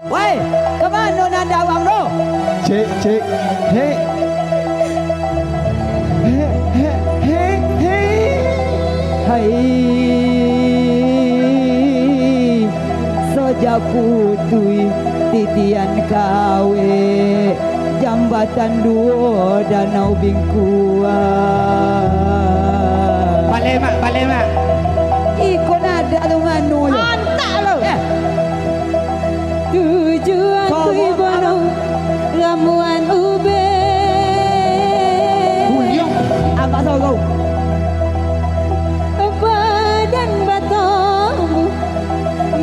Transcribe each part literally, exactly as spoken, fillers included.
Woi, ka mano nan dawang tu? Cek, cek. Hei. Hei, hei, hei, hei. Hai. Soja putuih titian kawek, jambatan duo Danau Bingkuang. Baleh, Mak, baleh, Mak. Iko nada tu mano yo? Antak lo. Eh. Tujuan Sabar, kuibono Abang. Ramuan ubek. Buliah. Abang Sabar. Badan batombuh,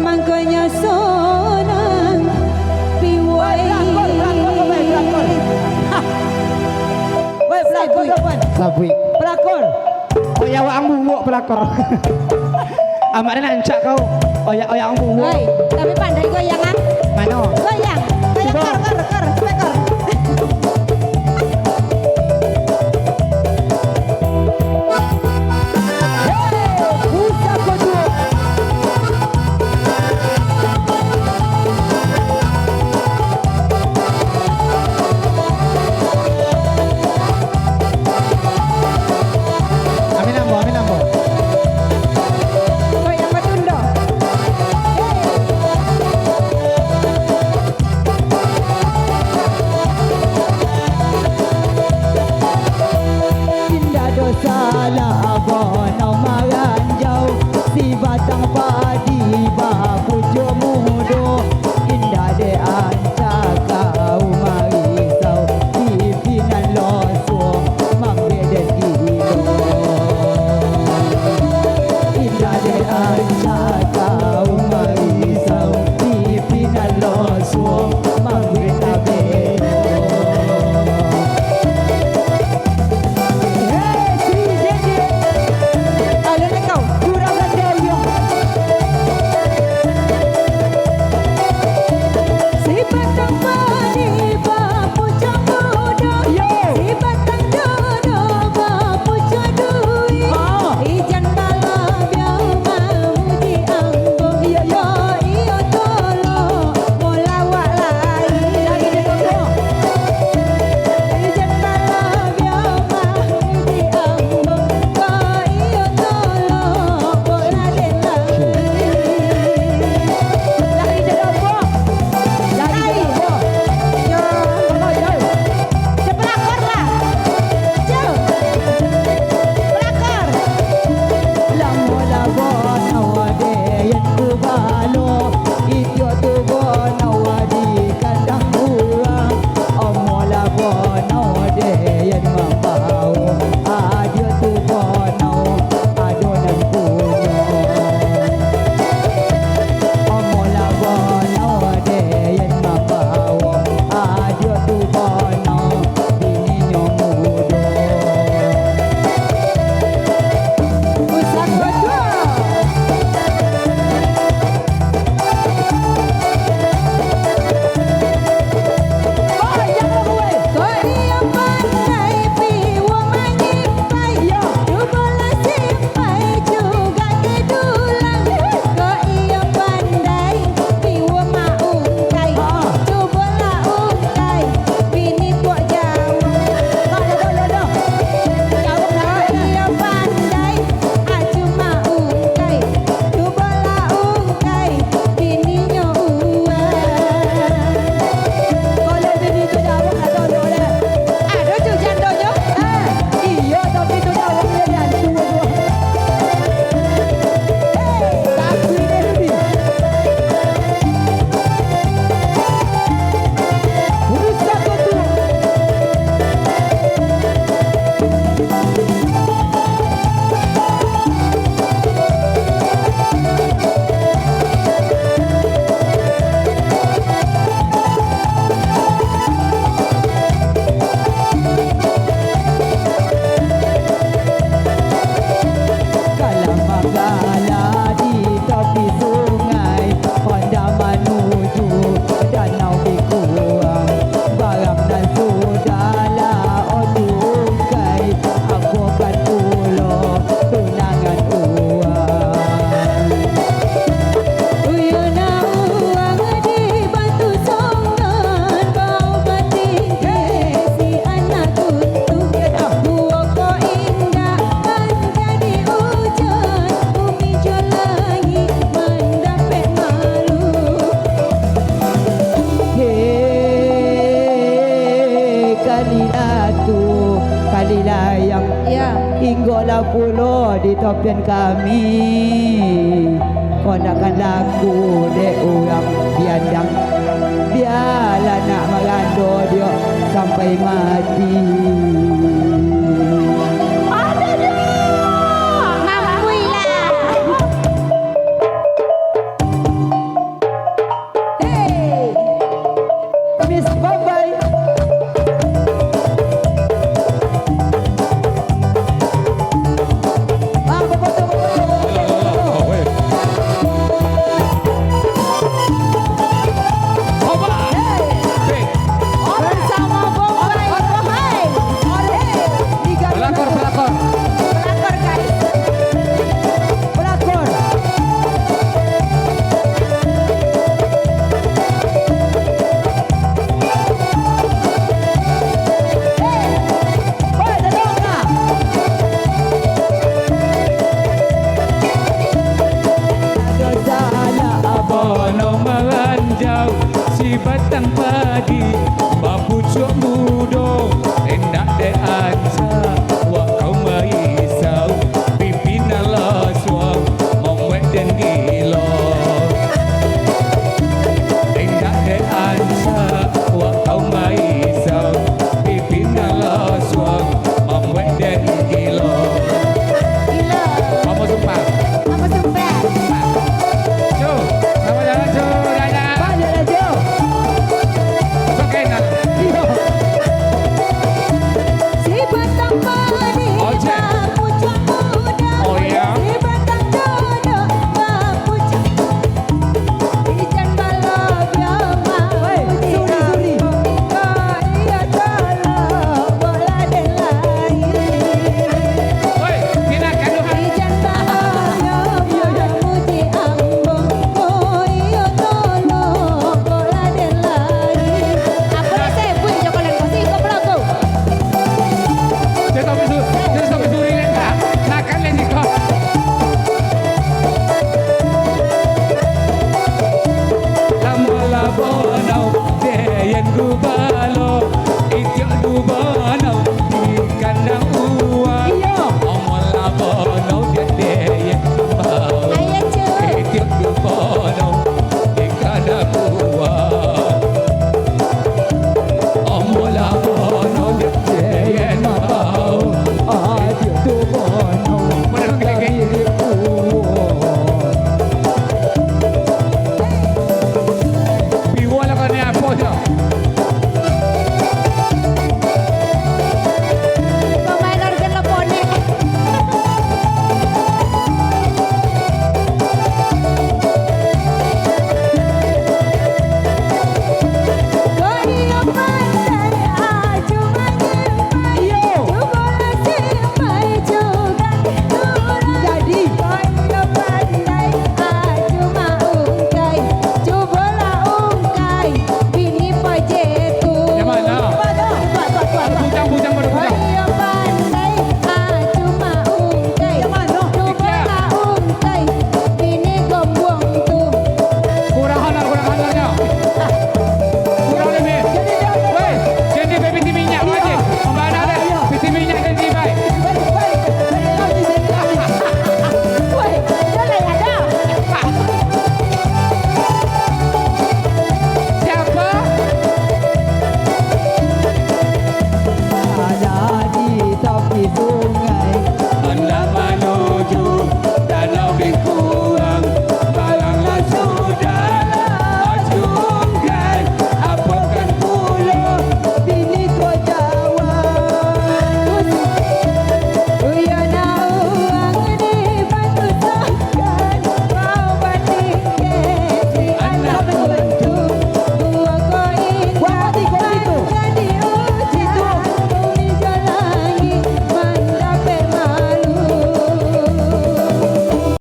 mangkonyo sonang piwai. Woi, pelakor, pelakor, woi, pelakor. Hah. Woi, pelakor, Sabuik. Kawan. Sabuik. Pelakor. Oya wak ang buwok pelakor. Amak dah nancak kau. Oya, oya ang buwok. Woi, tapi pandai goyang, ah. Mano? Goyang. Goyang, cubo. Kor, kor, kor. Cubo, kor. Amin ambo, amin ambo. Goyang batundo. Indak dosa lah bono maranjau, sibatang padi bapucuak mudo. Indak dek ancak kau marisau, pipi nan losuang mambek den gilo. Indak dek ancak kau marisau, pipi nan losuang mambek tabelo. Hei, si J J. Alun kau, kurang ajar yo. Sibatang padi bapucuak mudo. Yo. Sibatang jodoh bapucuak duit. Ah. Ijan balabiah mamuji ambo. Iyo, iyo. Iyo tolong molawak lah. Pulo di topian kami, kok ndak kan laku dek urang piandang. Bialah nak marando diok sampai mati. Ada dah! Mampuilah! Hey! Miss Bombay. Ah, bobotoh, bobotoh, bobotoh, bobotoh. Hey. Bersama Bombay, Bombay. Hey. Pelakor, pelakor. Pelakor, guys. Pelakor. Bono maranjau si batang padi,